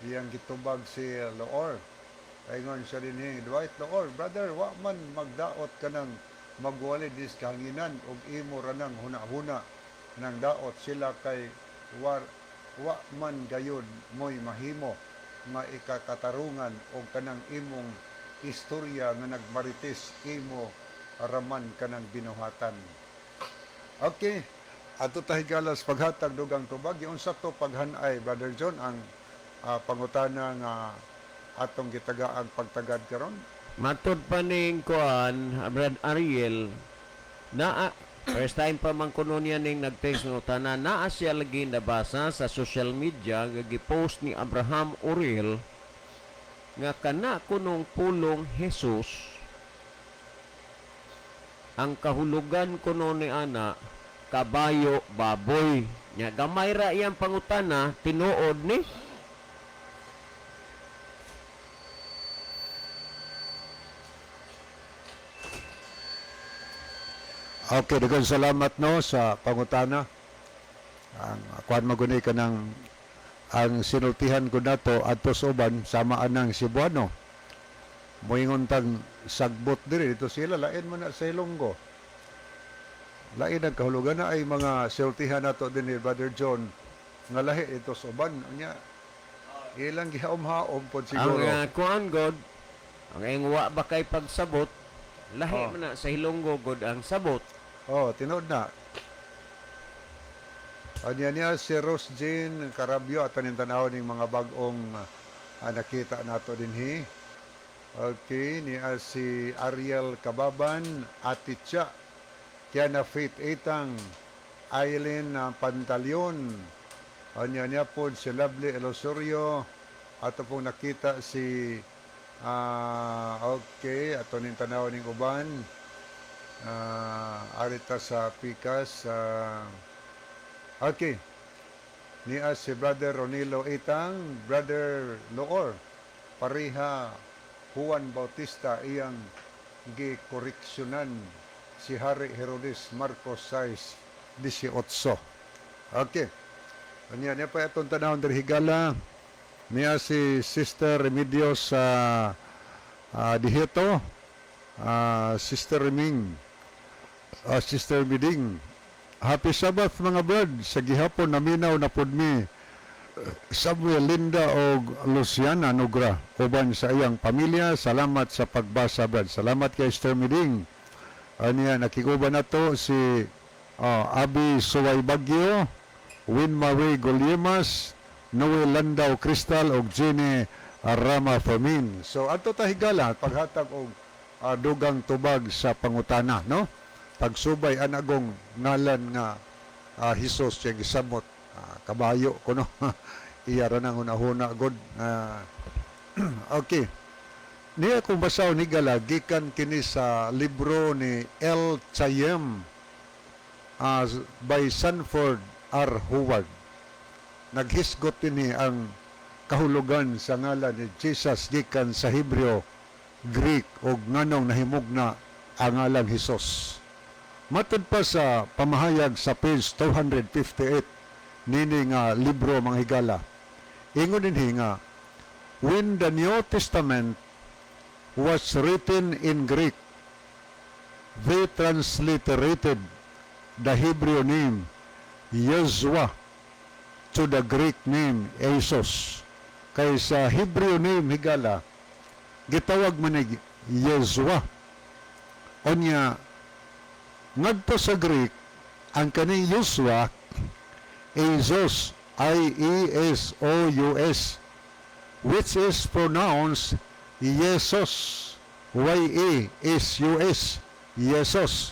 Iyang gitubag si Loor. Ingon siya dinhi, Dwight Loor, brother, wa man magdaot kanang magwali dinhis kahanginan ug imo ranang huna-huna nang daot sila kay war wa man gayud mo'y mahimo nga ikakatarungan og kanang imong istorya nga nagmarites imo raman kanang binuhatan. Okay. Ato ta higalas paghatag dugang tubag. Giunsa to paghanay, Brother John, ang pangutana nga atong gitagaang pagtagad karon? Matod pa ning kuan, Brad Ariel, naa first time pa man kuno niya ning nag-text ng utana, naa siya lagi nabasa sa social media nga gipost ni Abraham Uriel nga kana kunong pulong Jesus, ang kahulugan kuno ni ana kabayo baboy. Nya gamay ra iyang pangutana, tinuod ni. Okay, daghang salamat no sa pangutana. Ang kuan maguni ka ng ang sinultihan ko nato adto sa uban sama anang Cebuano. Moingon tang sagbot diri dito sila lain man na sa Ilonggo. Lain ang kahulugan na ay mga sinultihan nato din ni Brother John nga lahi ito sa uban. Unya ilang gihaom-haom pod siguro. Ang kuan god, ang ingwa ba kay pagsabot, lahi Oh. man na sa Hilonggo god ang sabot. Oh, tinuod na. Anya niya si Rose Jean Carabio at aning tanaw ning mga bag-ong nakita nato dinhi. Okay, niya si Ariel Kababan, Ate Cha, Tiana Faith Etang, Aileen Pantaleon. Anya niya po si Lovely Elosorio. Ato pong nakita si okay, ato ning tanaw ning uban. Arita sa Pikas. Okay. Niya si Brother Ronilo Itang, Brother Loor, pareha Juan Bautista iyang gikoreksyonan si Hari Herodes, Marcos 6:18. Okay. Anya niya pa itong tanahon diri higala. Niya si Sister Remedios sa Dihito, Sister Reming, Sister Miding. Happy Sabbath, mga brad. Sa gihapon naminaw na pud mi. Samuel Linda og Luciana Nugra uban sa iyang pamilya. Salamat sa pagbasa, brad. Salamat kay Esther Miding. Aniya nakiguban nato si Abi Suway Bagyo, Win Marie Gulyemas, Noel Landau Crystal og Jenny Rama Fermin. So adto ta, higala, paghatag og dugang tubag sa pangutana, no? Pagsubay anagong ngalan nga Hesus siyang gisamot, kabayo kuno iya ra nang hunahuna god. Okay, niya kung basaw ni gala, gikan kini sa libro ni El Chayem by Sanford R. Howard. Naghisgot ini ang kahulugan sa ngalan ni Jesus gikan sa Hebreo, Greek ug nganong nahimugna ang ngalang Hesus. Matud pa sa pamahayag sa page 258 nini nga libro, mga higala. Ingon dinhi nga when the New Testament was written in Greek, they transliterated the Hebrew name Yeshua to the Greek name Jesus. Kay sa Hebrew name, higala, gitawag man ni Yeshua. Onya, ngadto sa Greek, ang kaning Yeshua, Jesus, Iesous, which is pronounced Jesus, Yesus, Jesus.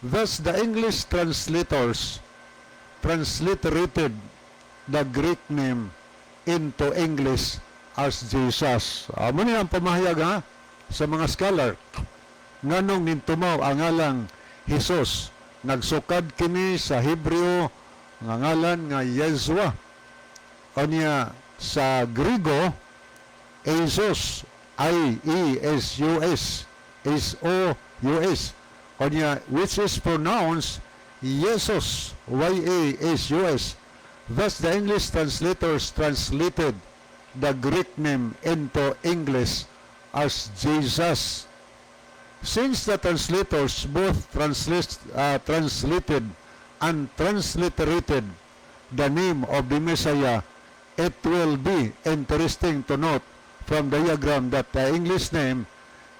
Thus, the English translators transliterated the Greek name into English as Jesus. Amo ni ang pamahayag ha, sa mga scholar. Nganong nintumaw ang ngalang Jesus? Nagsukad kini sa Hebreo nga ngalan nga Yeshua. Unya sa Grigo, Jesus, Iesus, S-O-U-S. Unya, which is pronounced Jesus, Yasus. Thus, the English translators translated the Greek name into English as Jesus. Since the translators both translated and transliterated the name of the Messiah, it will be interesting to note from the diagram that the English name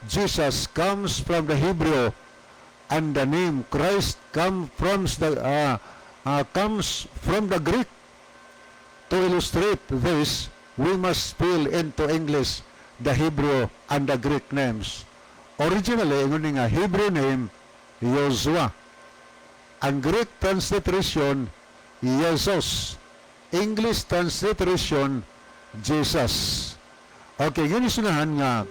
Jesus comes from the Hebrew and the name Christ comes from the Greek. To illustrate this, we must spell into English the Hebrew and the Greek names. Originally, ingon ni nga Hebrew name Joshua. Ang Greek transliteration, Jesus. English transliteration, Jesus. Okay, yun isunahan nga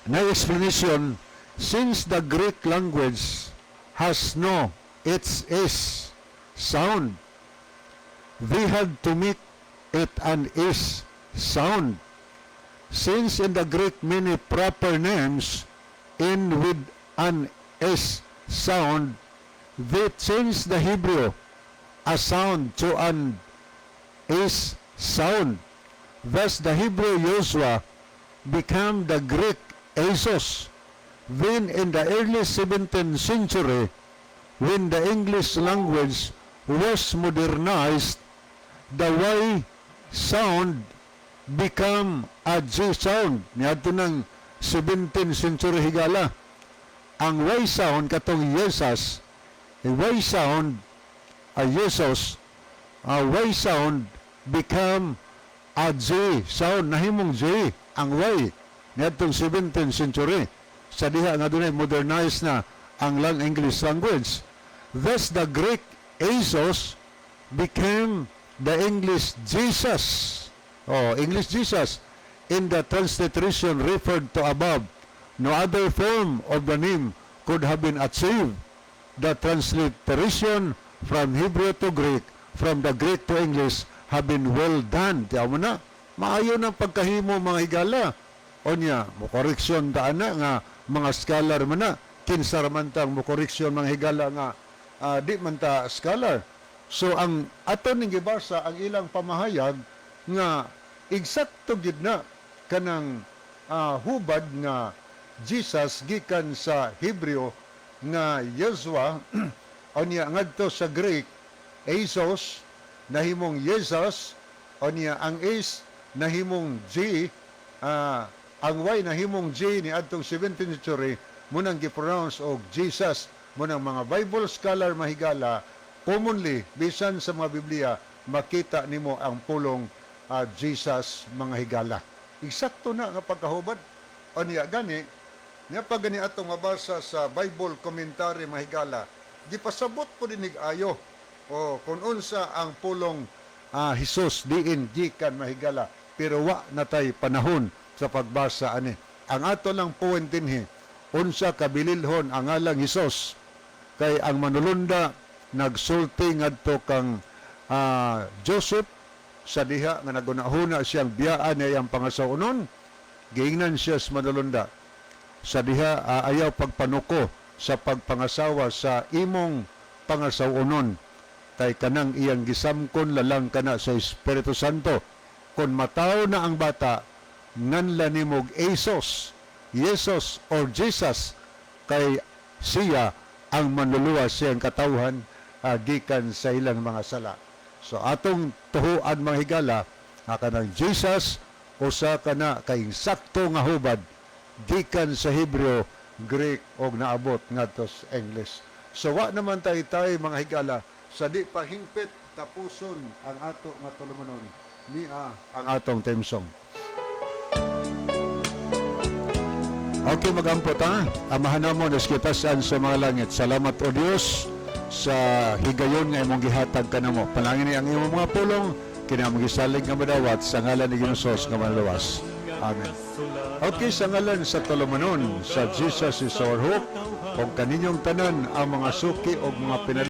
na explanation: since the Greek language has no its S sound, they had to make it an S sound. Since in the Greek many proper names end with an S sound, they changed the Hebrew a sound to an S sound. Thus, the Hebrew Joshua became the Greek Jesus. Then, in the early 17th century, when the English language was modernized, the Y sound become a G sound. Niadto ng 17th century, higala. Ang Y sound katong Jesus, the Y sound, a Jesus, a Y sound become a G sound. Nahimong G ang Y niadtong 17th century. Sa diha nga dunay modernized na ang lang English language. Thus, the Greek Jesus became the English Jesus. Oh, English Jesus. In the transliteration referred to above, no other form of the name could have been achieved. The transliteration from Hebrew to Greek, from the Greek to English, have been well done. Tiyaw mo na, maayo ng pagkahimo, mga higala. Onya, mo koreksyon ta ana nga mga scholar man na. Kinsa ra man tang mo koreksyon, mga higala, nga di man ta scholar? So ang ato ning gibasa ang ilang pamahayag nga eksakto gid na kanang hubad nga Jesus gikan sa Hebreo nga Yeshua. Unya ngadto sa Greek, Asos nahimong Jesus. Unya ang S nahimong G, ang Y nahimong G ni adtong 17th century, munang gi-pronounce og Jesus. Munang mga Bible scholar, mahigala, commonly bisan sa mga Biblia makita nimo ang pulong Jesus, mga higala. Eksakto na nga pagkahubad. Unya gani nya pag gani atong mabasa sa Bible commentary, mahigala, gipasabot po dinig ayo o kung unsa ang pulong Jesus diin gikan, mahigala, pero wa na tay panahon sa pagbasa ani. Ang ato lang point dinhi, unsa kabililhon ang ngalang Hesus, kay ang manulunda nagsulti ngadto kang Joseph sa diha nga nagunahuna siyang biyaan niya iyang pangasawonon. Giingnan siya sa manulunda sa diha, ayaw pagpanuko sa pagpangasawa sa imong pangasawonon kay kanang iyang gisamkon lalang kana sa Espiritu Santo. Kon matawo na ang bata, nganla nimog Asos, Jesus or Jesus, kay siya ang manluluwas siyang katawhan gikan sa ilang mga sala. So atong tuhuan, mga higala, nga kanang Jesus usa kana ka insakto nga hubad gikan sa Hebreo, Greek og naabot ngadto sa English. So wa naman tay tay, mga higala, sa di pa hingpit tapuson ang ato nga tulumanon, nia ang atong theme song. Okay, magampo ta. Amahan namo na kitasan sa mga langit. Salamat, O Dios, sa higayon nga imong gihatag kanamo. Panalangin ni ang imong mga pulong kini among gisalig nga madawat sa ngalan ni Ginoong Hesus nga manluwas. Amen. Okay, sa ngalan sa tulumanon sa Jesus Is Our Hope, og kaninyong tanan ang mga suki og mga pinal